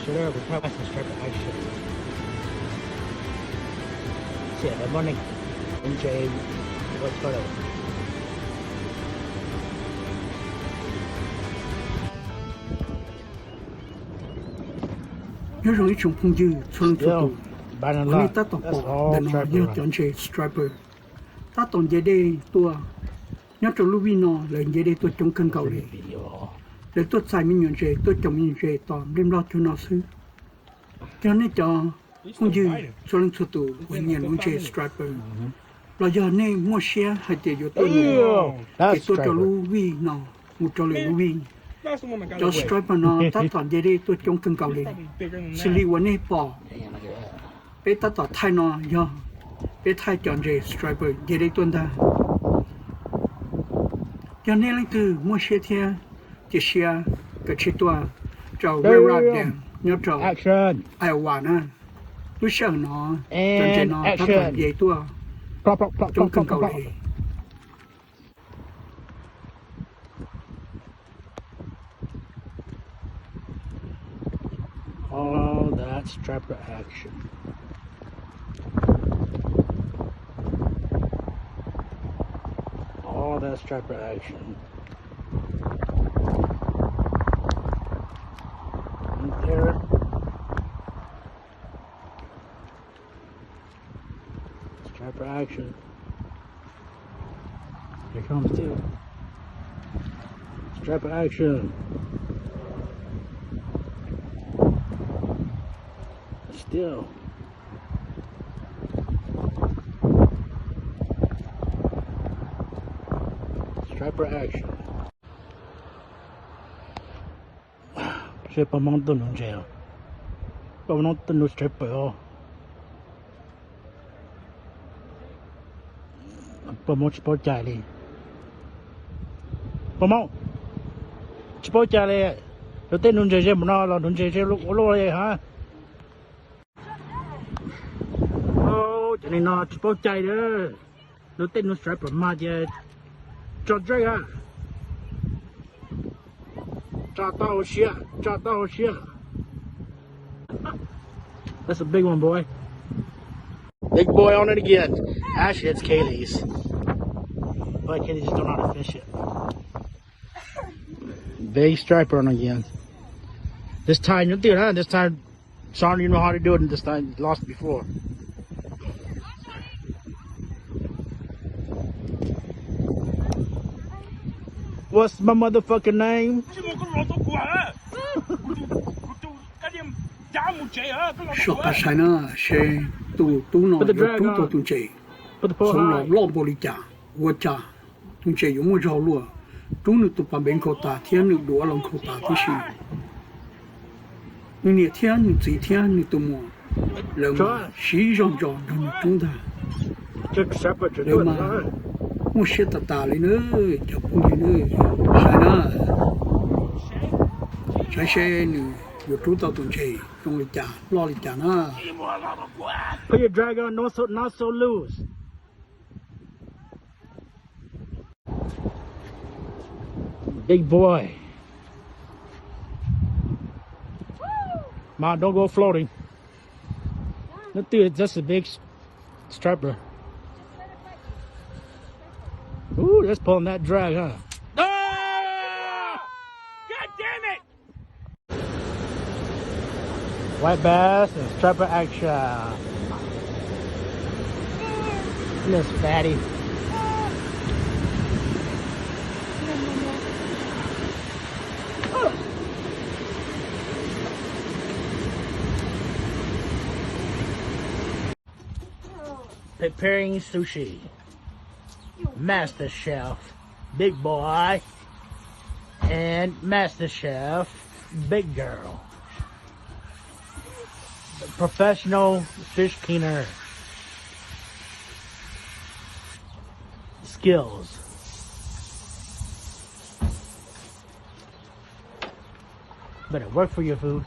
Striper action. Sia the morning. Ntse ua tshaj lawm. Nyob zoo ib tsoom phooj ywg txhua leej txhua tus, nej tab tom pom ntawm no yog cov ntses striper tab tom nce dej tuaj. Nyob rau lub vij no lawv nce dej tuaj coob kawg nkaus li. Lawv tuaj txais me nyuam ntses, tuaj cog me nyuam ntses tos nplej nplog cuag no xwb. Yog nej cov phooj ywg txhua leej txhua tus uas nyiam lub ntses striper, los yog nej muaj siab hais tias yuav tuaj nyiam, ces tuaj rau lub vij no, mus rau lwm lub vij. Cov striper no tab tom nce dej tuaj coob kawg nkaus li. Xws li uas nej pom, peb tab tom thaij no yog peb thaij cov ntses striper nce dej tuaj ntag. Yog nej leej twg muaj siab thiab cia siab, kav tsij tuaj rau Red Rock Dam nyob rau Iowa na. Lub sij hawm no cov ntses no tab tom nce tuaj coob kawg nkaus li. All that striper action. All that striper action. There. Striper action. Here comes two. Striper action. Still. Striper action. Seb puas muaj tej nus ntses, puas muaj tej nus striper os. Puas muaj tsis paub cai li. Puas muaj tsis paub cai li. Lawv tej nus ntses ze mus no los nus ntses ze ua luaj li ha. Cov no tsis paub cai li. Lawv tej nus striper mas ces tso drag a. Tso tau hauv siab, tso tau hauv siab. That's a big one, boy. Big boy on it again. Actually, it's Kaylee's. But Kaylee just don't know how to fish it. Big striper on again. This time, you do that. This time, Sean, you know how to do it. This time, lost before. What's my motherfucking name? Soj qab saib na, seb tus tub no yuav rub tau tus ntses, txhoov los loj npaum li cas, ua cas tus ntses yuav muaj zog luaj, rub nws tus pas npev nkhaus tas thiab nws duav los nkhaus tas tib si. Nws niam thiab nws txiv thiab nws tus muam lawv mas siv zog ntso nrog nws rub ntag. Lawv mas muaj siab tas tas li na, cov phooj ywg na, saib na, saib seb nws yuav rub tau tus ntses zoo li cas, loj li cas na. Put your drag on, not so, not so loose. Big boy. Ma, don't go floating. Look, dude, that's a big s- striper. Ooh, that's pulling that drag, huh? Ah! God damn it! White bass and striper action. This fatty. Preparing sushi. Master Chef, big boy, and Master Chef, big girl. Professional fish cleaner skills. Better work for your food.